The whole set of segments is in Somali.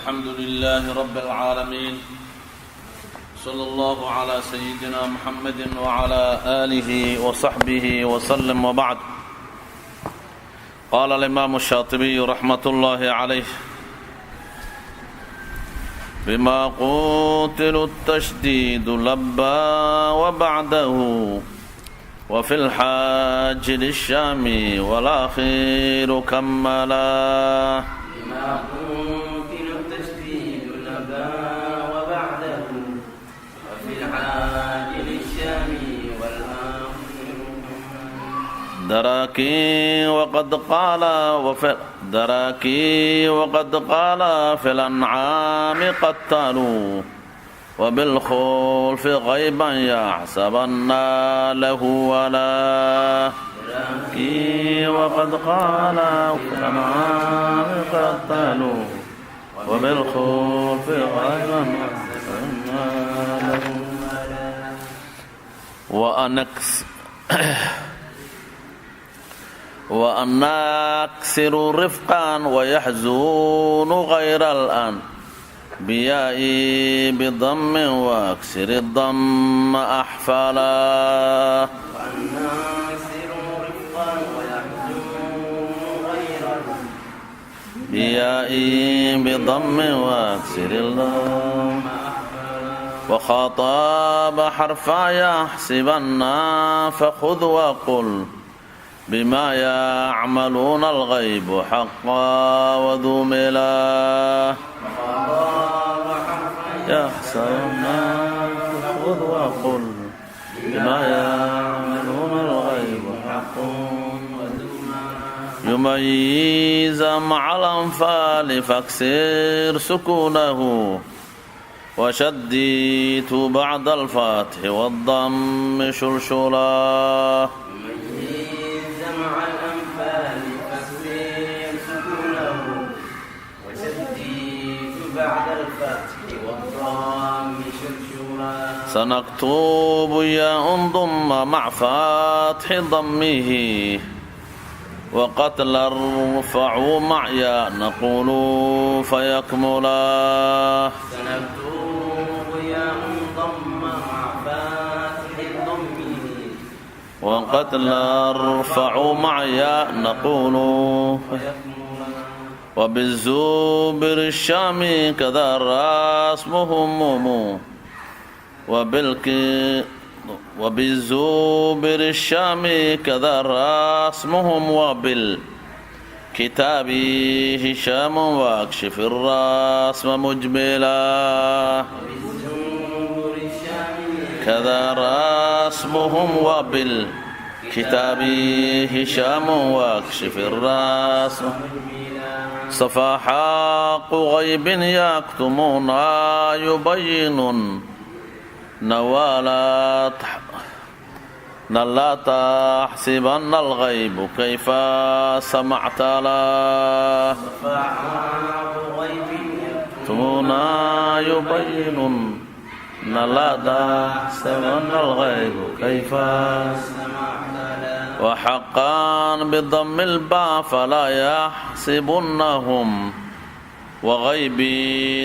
الحمد لله رب العالمين، صلى الله على سيدنا محمد وعلى آله وصحبه وسلم، وبعد. قال الإمام الشاطبي رحمة الله عليه: بما قوتل التشديد لبى وبعده وفي الحاج للشام والأخير كملا. بما قوتل التشديد لبى وبعده وفي الحاج للشام والآخر. دراكي وقد قال وفي دراكي وقد قال في الأنعام قتلوا وبالخلف غيبا يحسبن له ولا دراكي وقد قال في الأنعام قتلوا وبالخلف غيبا يحسبن له وأنكس وأن أكسر رفقا ويحزون غير الآن بياء بضم واكسر الضم أحفلا. والناصر رفقا ويحزون غير بياء بضم واكسر الضم وخاطب حرفا يحسبن فخذ وقل بما يعملون الغيب حقا وذو ملا. وخاطب حرفا يحسبن فخذ وقل بما يعملون الغيب حق يميز مع الأنفال فاكسر سكونه وشديت بعد الفتح والضم شلشلا. يميز مع الأنفال فاكسر سكونه وشديت بعد الفتح والضم شلشلا. سنكتب ياء ضم مع فتح ضمه وقتل ارفع مع يا نقول فيكملا. سنكتب ياء ضم مع فتح ضمه وقتل ارفع مع يا نقول فيكملا. وبالزبر الشام كذا رسمهم وبالك وبالزبر الشام كذا رسمهم وبالكتاب هشام واكشف الرسم مجملا. وبالزبر الشام كذا رسمهم وبالكتاب هشام واكشف الرسم مجملا. صفا حق غيب يكتمون يبين نوالا لا تحسبن الغيب كيف سمعت لا فحق غيب يكتمون يبين لا تحسبن الغيب كيف سمعت لا وحقا بضم الباء فلا يحسبنهم وغيب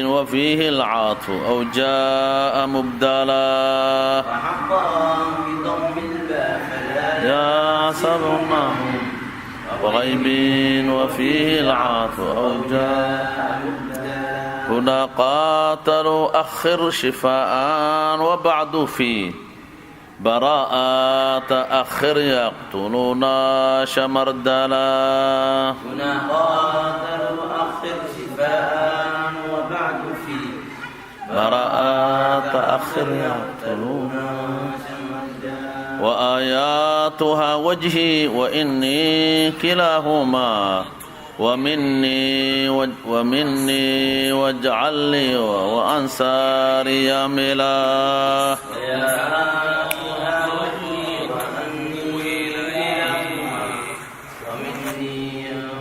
وفيه العاطف أو جاء مبدلا. وحقا بضم الباء فلا يحسبنهم وغيب وفيه العاطف أو جاء مبدلا. هنا قاتلوا أخر شفاء وبعد في براءة أخر يقتلون شمردلا. هنا قاتلوا أخر شفاء وبعد في براءة أخر يقتلون شمردلا. وآياتها وجهي وإني كلاهما ومني ومني واجعل لي وأنصاري ملا. وآياتها وجهي وأني كلاهما ومني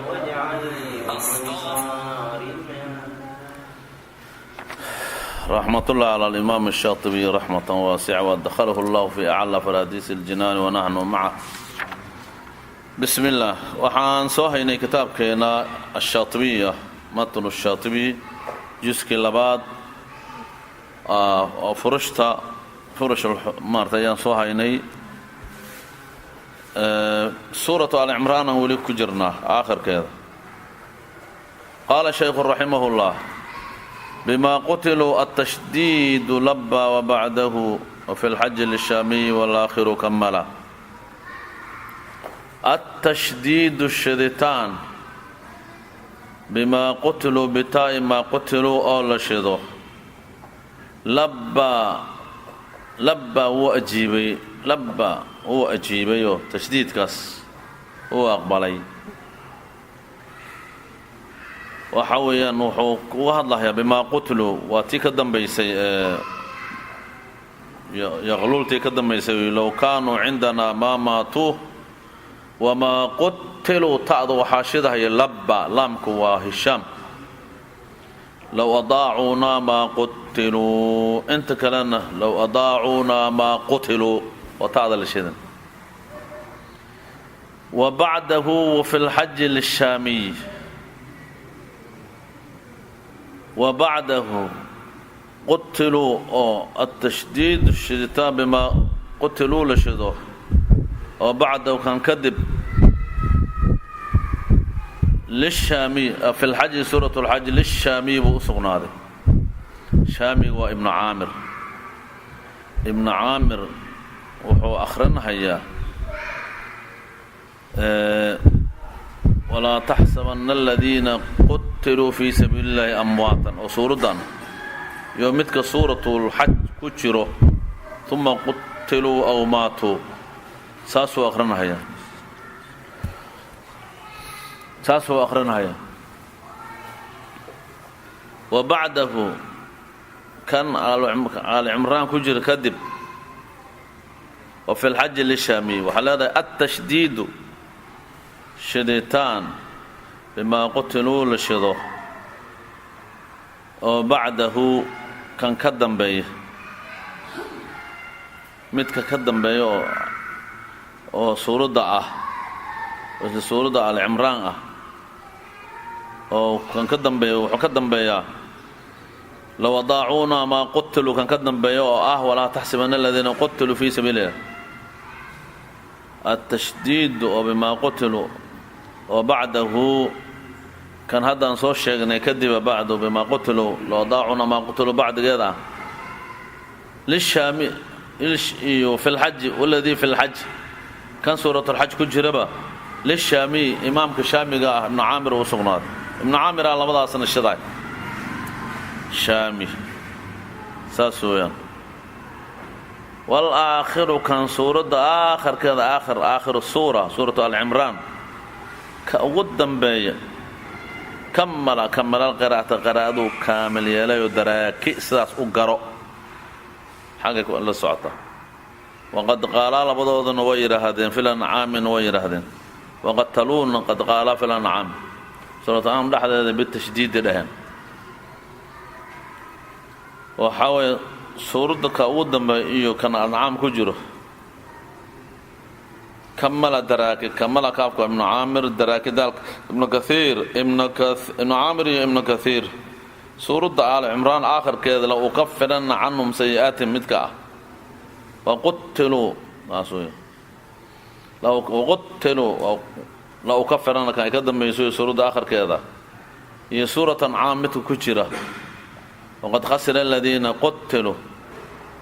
واجعل لي وأنصاري. رحمة الله على الإمام الشاطبي رحمة واسعة وادخله الله في أعلى فراديس الجنان ونحن معه. بسم الله. Waxaan soo haynay kitaabkeena الشاطبية، متن الشاطبي. Juskii labaad oo furushta furush maarata ayaan soo haynay. Suuratu Alcimraan aan weli ku jirnaa aakhirkeeda. Qaala shaykhu raximah اllah: bima qutiluu altashdiidu laba wabacdahu wafi اlxaji lishaamiyi walaakhiru kamala. Altashdiidu shiditaan, bimaa qutiluu, bitaa'i maa qutiluu oo la shido, labbaa, labbaa wuu ajiibay, labbaa wuu ajiibayoo tashdiidkaas wuu aqbalay. Waxa weeyaan wuxuu uga hadlayaa bimaa qutiluu, waa tii ka dambaysay ee yaqluultii ka dambaysay. Low kaanuu cindanaa maa maatuu wamaa qutiluu. Ta'da waxaa shidahaya labba, laamku waa Hishaam. Low adaacuunaa maa qutiluu, inta kalena low adaacuunaa maa qutiluu, waa ta'da la shidan. Wa bacdahu fi lxaji lishaamiy. Wa bacdahu qutiluu oo altashdiid shiditaan bimaa qutiluu la shido oo bacdahu kan kadib lishaamiy fi lxaji, suurat lxaji, lishaamiy buu u sugnaaday. Shaamiga waa Ibnu Caamir. Ibnu Caamir wuxuu akhrinhayaa walaa taxsabanna aladiina qutiluu fii sabiili اllahi amwaatan oo suuraddan iyo midka suuratulxaj ku jiro uma qutiluu aw maatuu, saasuu akhrinhayaa, saasuu akhrinhayaa. Wa bacdahu kan Aali Cimraan ku jira kadib wa fi lxaji lishaamiy, waxaa leedahay altashdiidu shiditaan bimaa qutiluu la shido oo bacdahu kan ka dambeeya, midka ka dambeeya oo suuradda ah, isla suuradda Alcimraan ah, oo kan ka dambeeya wuxuu ka dambeeyaa low adaacuuna maa qutiluu, kan ka dambeeya oo ah walaa taxsibana aladiina qutiluu fii sabiili illah. Altashdiidu oo bimaa qutiluu oo bacdahu kan haddaan soo sheegnay kadiba, bacdu bimaa qutiluu, low adaacuuna maa qutiluu bacdigeed ah, lishaami iyo fi lxaji, waladii fi lxaj, kan suuratulxaj ku jiraba, lishaamiy, imaamka shaamiga ah Ibnu Caamir uu sugnaaday. Ibnu Caamiraa labadaasna shidaay, Shaami saas weeyaan. Walaakhiru kan suuradda aakharkeeda, aakhir, aakhiru suura, suuratu Alcimraan ka ugu dambeeya, kamala, kamala qiraa'ata, qiraa'aduu kaamil yeelayoo daraaki sidaas u garo xaggay la socota. Waqad qaalaa, labadoodana way yidhaahdeen, fil ancaamina way yidhaahdeen. Waqataluuna qad qaalaa fil ancaam, suurat ancaam dhexdeeda bitashdiidi dheheen. Waxaa weeye suuradda ka ugu dambeeya iyo kan Ancaam ku jiro, kamala daraaki, kamala kaafka Ibnu Caamir, daraaki daalka Ibnu Kaiir, Ibnu Caamir iyo Ibnu Kaiir, suuradda Aali Cimraan aakhirkeeda la ukafiranna canhum sayi'aatihim midka ah, waqutiluu saas wey, waqutiluu la ukafiranna kan ay ka dambayso iyo suuradda aakhirkeeda iyo suurat Ancaam midka ku jira waqad khasira aladiina qutiluu,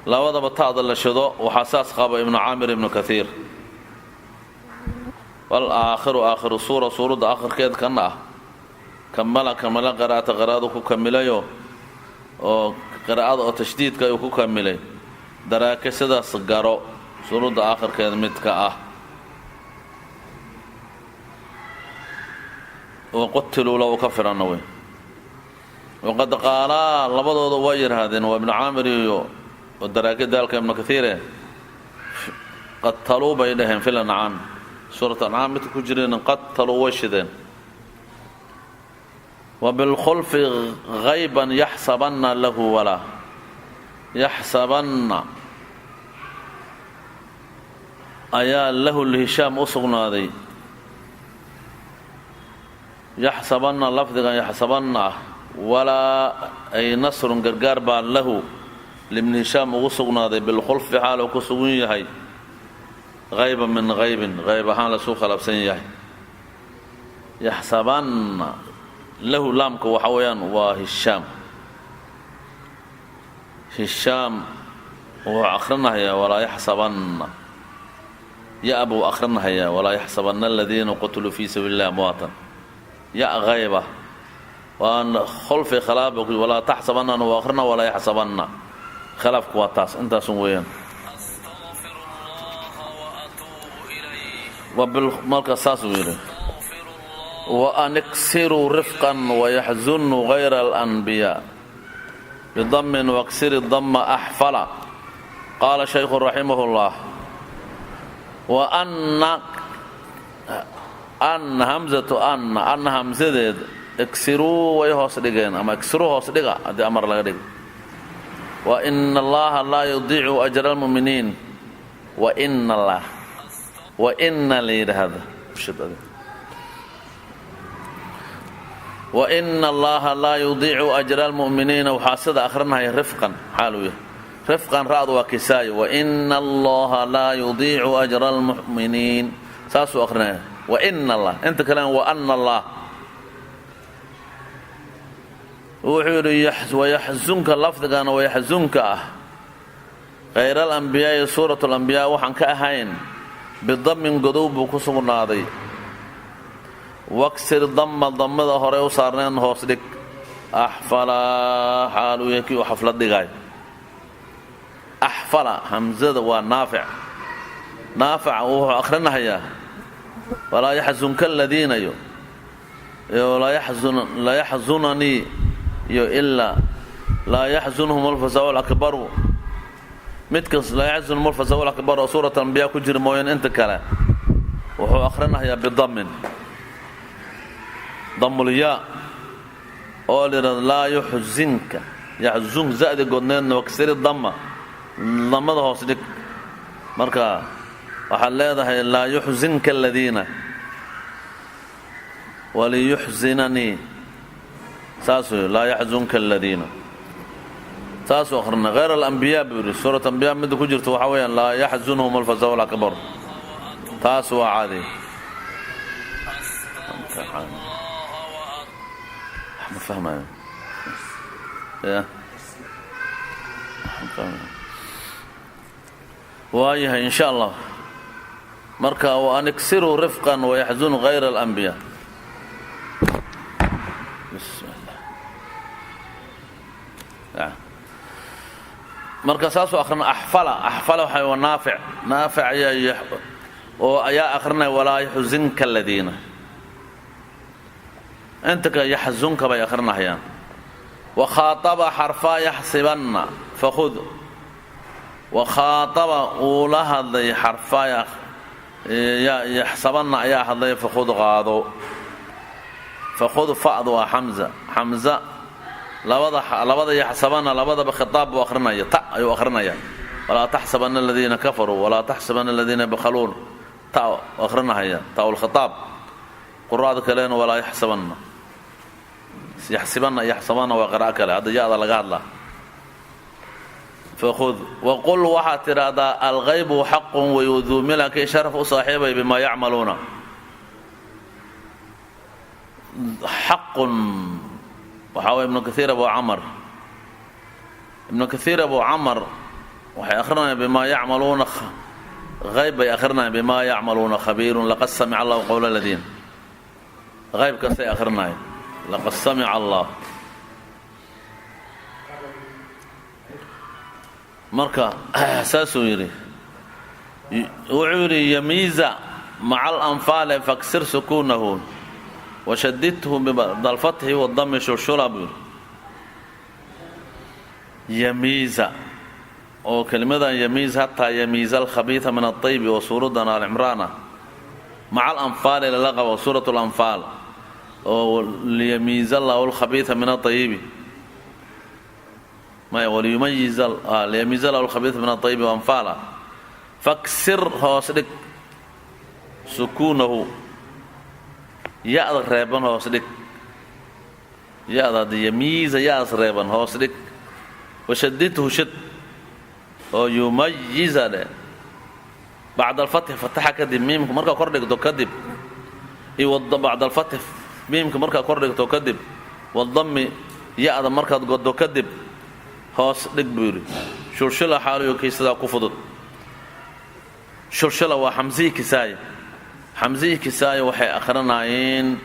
labadaba ta'da la shido waxaa saas qaba Ibnu Caamir, Ibnu Kaiir. Walaakhiru aakhiru suura, suuradda aakhirkeed kana ah, kamala, kamala qiraa'ata, qiraa'adu ku kamilayo oo qiraa'ada oo tashdiidka ayuu ku kamilay. Daraake sidaas garo suuradda aakhirkeeda midka ah waqutiluu la ukafiranna wey. Waqad qaalaa, labadooda waa yidhaahdeen, waa Ibnu Caamir iyo daraake daalka Ibnu Kaiire, qataluu bay dhaheen fil ancaam, suurat Ancaam midka ku jireen qataluu way shideen. Wa bilkhulfi hayban yaxsabanna lahu walaa yaxsabanna ayaa lahu lhishaam u sugnaaday. Yaxsabanna, lafdigan yaxsabanna ah Walaa ay nasrun gargaar baa lahu libni hishaam ugu sugnaaday bilkhulfi xaal uu ku sugan yahay hayba min haybin hayb ahaan lasuu khilaafsan yahay. Yaxsabanna lahu laamka waxa weeyaan waa hishaam. Hishaam wuxuu akhrinahayaa walaa yaxsabanna, ya buu akhrinahayaa walaa yaxsabanna aladiina qutiluu fii sabiili illahi amwaatan, ya hayba waan kholfi khilaaf walaa taxsabanna waa akhrina walaa yaxsabanna, khilaafku waa taas intaasun weeyaan. Marka saasuu yidhi waan iksiruu rifqan wayaxzunu hayra alanbiyaa bidamin waksiri dama axfala. Qaala shaykhu raximah اllah wa anna anna hamzatu anna anna hamsadeed iksiruu way hoos dhigeen ama iksiruu hoos dhiga haddii amar laga dhigo. Wa ina allaha laa yudiicu ajra almu'miniin. Wa ina allah wa ina la yidhaahda wa ina allaha laa yudiicu ajra almu'miniina. Waxaa sida akhrinahaya rifqan xaaluu yahay rifqan ra'du waa kisaayo. Wa ina allaha laa yudiicu ajra almu'miniin saasuu akhrinaya. Wa ina allah inta kalena wa ana allah. Wuxuu yidhi wayaxsunka lafdigana wayaxsunka ah khayra alambiyaai suurat alambiyaa waxaan ka ahayn bidamin godow buu ku sugnaaday. Waksir damma dammada hore u saarneen hoos dhig axfala xaaluu yahay kii uu xaflad dhigaay. Axfala hamsada waa naafic. Naafica wuxuu akhrinahayaa walaa yaxsunka aladiina yo laa yaxzunanii iyo ilaa laa yaxzunhum alfasaau alakbaru midkas laa yaxzunhum alfasaau alakbar oo suurat alambiyaa ku jira mooyaan inta kale wuxuu akhrinahayaa bidamin damulyaa oo la yidhahdo laa yuxzinka yaxzun za'di godneedna waksiri damma damada hoos dhig. Marka waxaad leedahay laa yuxzinka aladiina waliyuxzinanii saasuu laa yaxzunka aladiina saasuu akhrina. Hayr alambiyaa buu yidhi suurat ambiyaa midda ku jirta waxaa weeyaan laa yaxzunhum alfasaau alakbar, taas waa caadi. Ma fahmayo ya waayahay in sha allah. Marka waan iksiruu rifqan wayaxzunu hayra alambiyaa. Marka saasuu akhrina axfala. Axfala waxa waa naafic. Naafic ayaa oo ayaa akhrinaya walaa yaxzinka aladiina inta kale yaxzunka bay akhrinahayaan. Wakhaaaba xarfaa yaxsibanna fakhud. Wakhaaaba uu la hadlay xarfaa yaxsabanna ayaa hadlay fakhud qaado. Fakhud fa'du waa xamza. Xamza labada yaxsabanna labadaba khitaab buu akhrinaya, ta ayuu akhrinaya. Walaa taxsabanna aladiina kafaruu walaa taxsabanna aladiina yabkhaluun, ta akhrinahaya taa lkhitaab. Quraada kalena walaa yaxsabanna yaxsibanna yaxsabanna waa qiraa'o kale, hadda ya-da laga hadlaa. Fakhud waqul waxaad tidhaahdaa alghaybu xaqun wayuduumila kii sharaf u saaxiibay bimaa yacmaluuna. Xaqun waxaa way ibnu kaiir abu camar. Ibnu kaiir abu camar waxay akhrinayaan bimaa yacmaluuna hayb bay akhrinayaan bimaa yacmaluuna khabiirun laqad samica allahu qowla aladiina haybkaasay akhrinayaan laqad samica allah. Marka saasuu yidhi wuxuu yidhi yamiiza maca alanfaali faksir sukuunahu washadidhu bidalfatxi wadami shulshula buu yidhi. Yamiiza oo kelimadan yamiiz hataa yamiiza alkhabiida min alطaybi oo suuraddan alcimraan ah maca alanfaali lala qabo suurat alanfaal oo liyamiiza allahu alkhabiida min alayibi maya waliyumayiz liyamiiza allahu alkhabiida min alayibi waanfaala faksir hoos dhig sukuunahu ya-da reeban hoos dhig. Ya-da haddii yamiiza yaas reeban hoos dhig. Washadidhu shid oo yumayiza dheh bacda alfatxi, fataxa kadib miimka markaa kor dhigto kadib, iyo bacda alfatxi miimka markaa kor dhigto kadib, wadammi ya-da markaad goddo kadib hoos dhig buu yidhi. Shulshula xaaliyo kiisadaa ku fudud. Shulshula waa xamsihii kisaaya. Xamsihii kisaaya waxay akhrinaayeen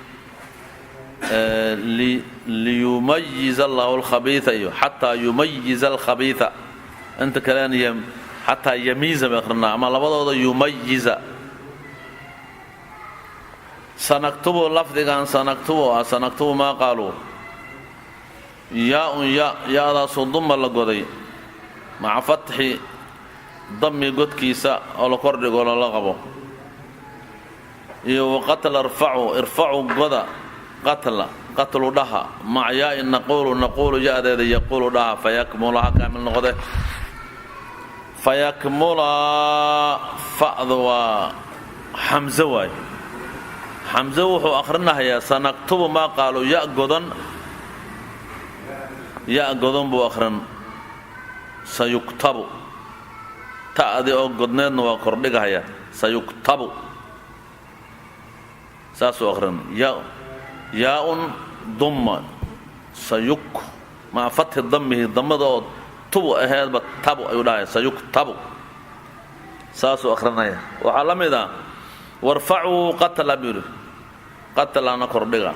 liyumayiza allahu alkhabiia iyo xataa yumayiza alkhabiia. Inta kalena xataa yamiiza bay akhrinaa, ama labadooda yumayiza. Sanaktubu lafdigan sanaktubu ah, sanaktubu maa qaaluu, yaa-un ya, ya-daasoo duma la goday, maca fatxi dami godkiisa oo la kordhigo lala qabo, iyo waqatla irfacu, irfacu goda, qatla qatlu dhaha, maca yaa-in naquulu, naquulu ya-deeda yaquulu dhaha. Fayakmula ha kaamil noqde. Fayakmula fa'da waa xamse waay. Xamse wuxuu akhrinahayaa sanaktubu maa qaalu ya godan, ya godan buu akhrin. Sayuktabu ta'dii oo godneedna waa kordhigahaya, sayuktabu saasuu akhrin. Ya yaa-un dumma sayuk maca fatxi dammihi, damada oo tubu aheedba tabu ayuu dhahaya, sayuktabu saasuu akhrinaya. Waxaa la mid ah warfacuu qatla buu yidhi, qatlana kordhiga,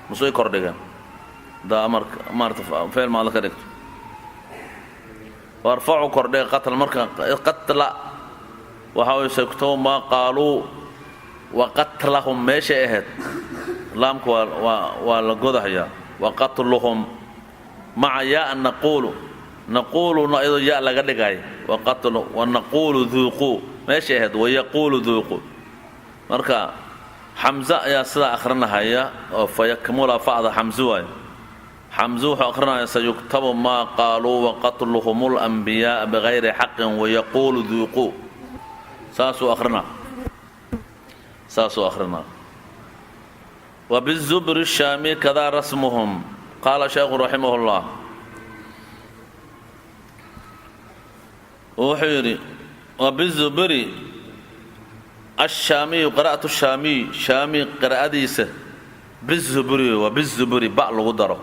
musay kordhigeen daa amarka maarata ficil maada ka dhigto. Warfacuu kordhiga qatla, marka qatla waxaa way sayuktabu maa qaaluu wa qatlahum meeshay ahayd, laamka waa la godahayaa. Wa qatluhum maca yaa naquulu, naquuluna iyadoo ya laga dhigaya, waqatlu wanaquulu duuquu meeshay ahayd, wayaquulu duuquu. Marka xamse ayaa sidaa akhrinahaya oo fayakmula fa'da xamse waayo. Xamse wuxuu akhrinaya sayuktabu maa qaaluu waqatluhum اlanbiyaaa bigayri xaqin wayaquulu duuquu, saasuu akhrinaa, saasuu akhrinaa. Wbizubri الshaami kadaa rasmuhum. Qaala sheekhu raximah اllah, wuxuu yidhi wabizubri ashaamiyu, qira'atu shaamiy, shaami qira'adiisa bizubri waa bizubri ba lagu daro.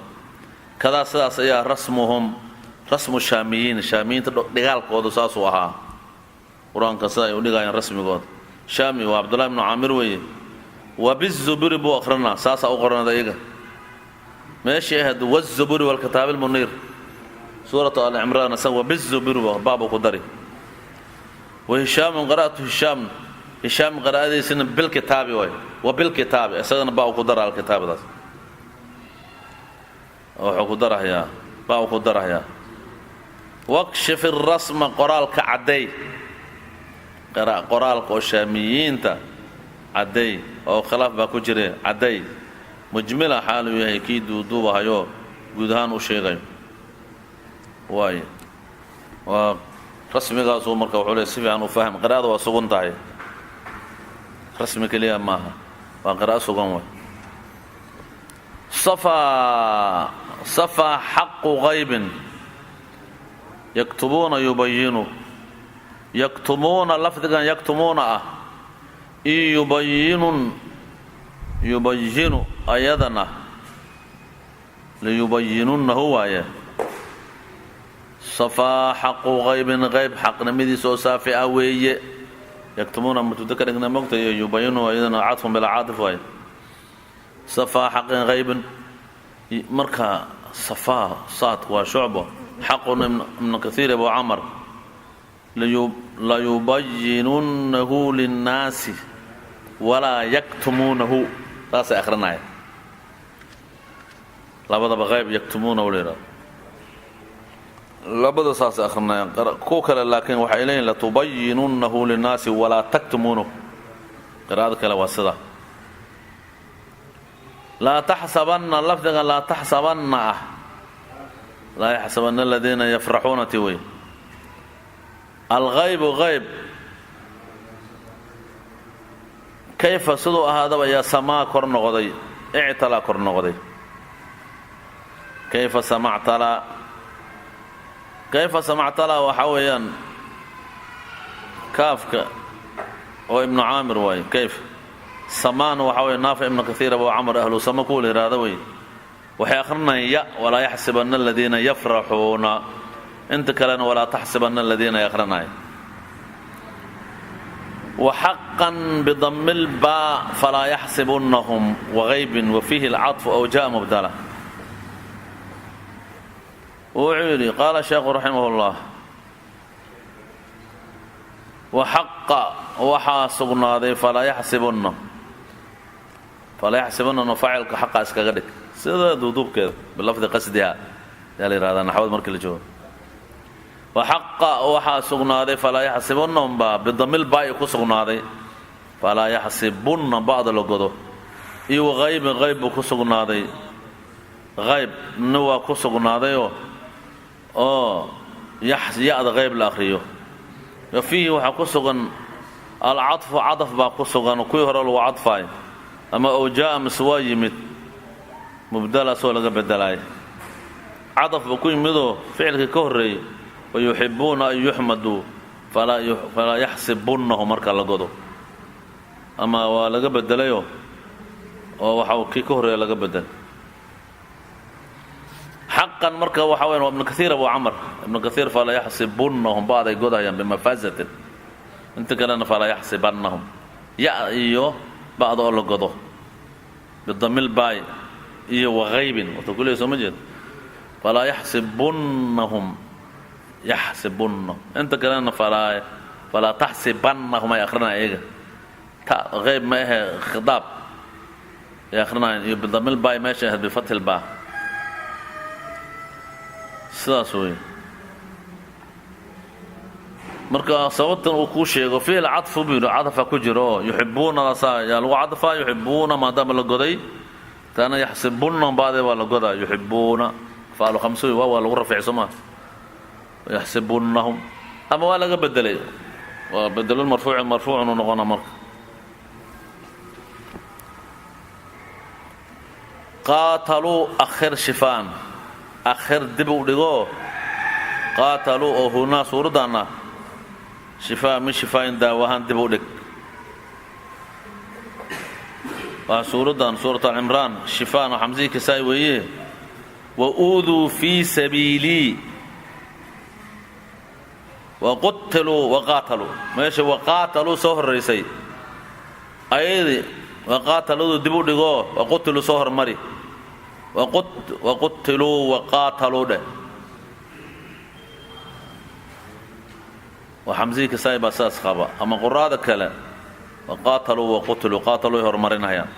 Kadaa sidaas ayaa rasmuhum, rasmu shaamiyiin, shaamiyiinta dhigaalkoodu saasuu ahaa. Qur-aanka sida ay u dhigayaan rasmigooda. Shaami waa Cabdullahi ibnu Caamir weeye. Wabizuburi buu akhrinaa, saasaa u qornada iyaga meeshii ahayd wazuburi walkitaab almuniir suuratu alicimraan, isaga wabizuburi baabuu ku dari. Wa hishaamun qira'atu hishaam, hishaam qira'adiisina bilkitaabi waay, wa bilkitaabi, isagana baa ku dara alkitaabadaas wuxuu ku darahayaa, baa ku darahayaa. Wakshif irasma qoraalka cadday, qoraalka oo shaamiyiinta cadday oo khilaaf baa ku jire cadday. Mujmila xaaluu yahay kii duuduubahayoo guud ahaan u sheegayo waay. Waa rasmigaasuu marka wuxuu le si fiican u fahm. Qira'ada waa sugan tahay, rasmi keliya maaha, waa qira'o sugan way. Safaa, safaa xaqu qaybin yaktubuuna yubayinu, yaktumuuna lafdigan yaktumuuna ah iyo yubayinun, yubayinu ayadana liyubayinunnahu waaye. Safaa xaqu qaybin, qayb xaqnimadiisa oo saafi ah weeye. Yaktumuuna mubtada ka dhigna mogta, iyo yubayinu ayadana cadfun bilaa caatif waaye. Safaa xaqin qaybin, marka safaa saadku waa shucbo, xaqun Ibnu Kaiir, Abu Camar layubayinunnahu linnaasi walaa yaktumuunahu saasay akhrinaya. Labadaba qayb yaktumuunahu la yidhahdo, labada saasay akhrinayaan. Kuwa kale laakiin waxay leeyihin latubayinunnahu linnaasi walaa taktumuunahu. Qiraa'ada kale waa sidaa. Laa taxsabanna lafdiga laa taxsabanna ah, laa yaxsabanna aladiina yafraxuuna ti wey. Alghaybu hayb kayfa siduu ahaadaba ayaa samaa kor noqday, ictalaa kor noqday. Kayfa samactala, kayfa samactala waxaa weeyaan kaafka oo Ibnu Caamir waaye. Kayf samaan waxaa weeye Naafic, Ibnu Kaiir, Abu Camr, ahlu sama kuwa la yidhaahda wey. Waxay akhrinayaan ya walaa yaxsibanna aladiina yafraxuuna, inta kalena walaa taxsibanna aladiina yaqrinaya. Waxaqan bidami lbaa falaa yaxsibunahum wagaybin wa fiihi alcaطfu aw jaءa mubdala. Wuxuu yidhi qaala sheekhu raximah اllah: waxaqa waxaa sugnaaday falaa yaxsibunna, falaa yaxsibunna faacilka xaqa iskaga dhig sida duuduubkeeda bilafdi qasdiha ayaa la yihahdaa naxwad markii la joogo. Waxaqa waxaa sugnaaday falaa yaxsibunnahum baa bidamil baa'i ku sugnaaday, falaa yaxsibunna ba'da la godo, iyo waqaybin qayb buu ku sugnaaday, qaybna waa ku sugnaadayoo oo ya-da qayb la akhriyo. Wa fiihi waxaa ku sugan alcadfu, cadaf baa ku sugan kuwii hore lagu cadfaayo, ama ow jaa'a mise waa yimid mubdalaasoo laga bedelaaya. Cadaf buu ku yimidoo ficilkii ka horreeyey wayuxibuuna an yuxmaduu falaa yaxsibunnahu marka la godo, ama waa laga bedelayoo oo waxa kii ka horreeya laga bedelay. Xaqan marka waxa weyan waa Ibnu Kaiir, Abu Camr, Ibnu Kaiir. Falaa yaxsibunnahum ba'day godayaan bimafaasatin, inta kalena falaa yaxsibannahum ya iyo ba'da oo la godo bidamil baay iyo waqaybin wata kuley soo ma jeed. Falaa yaxsibunnahum, yaxsibunnahum, inta kalena falaa taxsibannahum ay akrinayaan iyaga. Ta qayb ma ahe, khidaab ay akrinayaan iyo bidamil baay meesha ahayd bifathi lbaa, sidaas weeye. Marka sababtan uu kuu sheego fiihi lcadfu buu yidhi, cadafa ku jiro oo yuxibuunadaasaa yaa lagu cadfaa. Yuxibuuna maadaama la goday, taana yaxsibunna baadee waa la godaa. Yuxibuuna faalu khamsuwi waa lagu rafiic soo maa yaxsibunnahum, ama waa laga bedelay, waa bedelulmarfuuci marfuucun u noqona. Marka qaataluu akhir shifaan, akhir dib u dhigo qaataluu oo hunaa suuraddaanna shifaa min shifaain daawahaan dib u dhig. Waa suuraddan suurat alcimraan, shifaan oo xamsihii kasaay weeye. Wa uuduu fii sabiilii waqutiluu waqaataluu, meesha waqaataluu soo horraysay ayadii waqaataladu dib u dhigoo waqutiluu soo hormari, waqutiluu waqaataluu dheh. Waa xamsihii kasaay baa sidaas qaba, ama quraada kale waqaataluu waqutiluu, qaataluu ay horumarinayaan.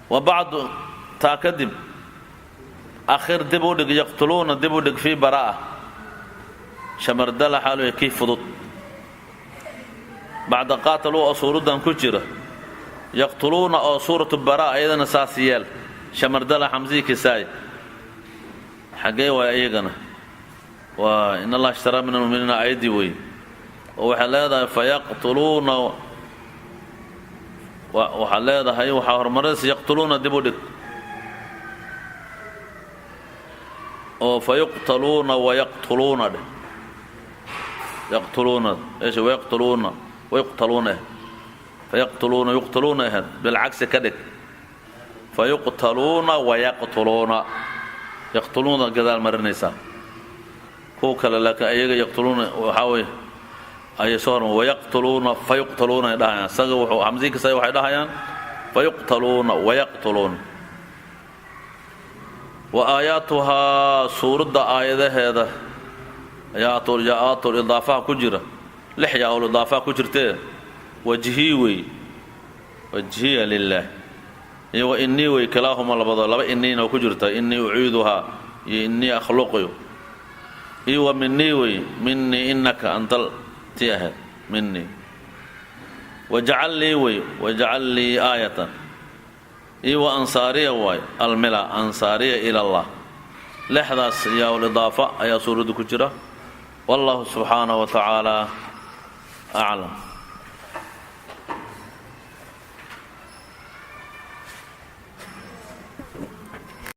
Wa bacdu taa kadib akhir dib u dhig yaqtuluuna dib u dhig fii baraa'a shamardala xaaluya kii fudud. Bacda qaataluu oo suuraddan ku jira yaqtuluuna oo suuratu baraa iyadana saas yeel shamardala xamsihii kisaay xaggee waay iyagana waa in Allah ishtaraa min almuminiina aayaddii weeye oo waxay leedahay fayaqtuluuna, waxaa leedahay waxaa horumarinaysa yaqtuluuna dib u dhig oo fayuqtaluuna wayaqtuluuna dheh, yaqtuluuna meesha wayaqtuluuna wayuqtaluuna eh fayaqtuluuna yuqtaluuna ahayd bilcagsi ka dhig fayuqtaluuna wayaqtuluuna, yaqtuluuna gadaal marinaysaa kuwa kale, laakiin ayaga yaqtuluuna waxaa weeye ayay soo horma wayaqtuluuna fayuqtaluuna ay dhahayaan. Isaga wuxuu xamsiin kasta waxay dhahayaan fayuqtaluuna wayaqtuluuna. Wa aayaatuhaa suuradda aayadaheeda yaa-aatul idaafaha ku jira, lix yaa-ul idaafaha ku jirtee wajhii wey, wajhiya lilaah iyo wa innii wey, kilaahuma labadoo laba inniina oo ku jirta, innii uciiduhaa iyo innii akhluqu, iyo wa minii wey, minii innaka antal tii ahayd minii, wajcal lii wey, wajcal lii aayatan, iyo wa ansaariya waay almila ansaariya ila allah. Lixdaas yaa-ul idaafa ayaa suuradda ku jira. Wallahu subxaanahu wa tacaala aclam.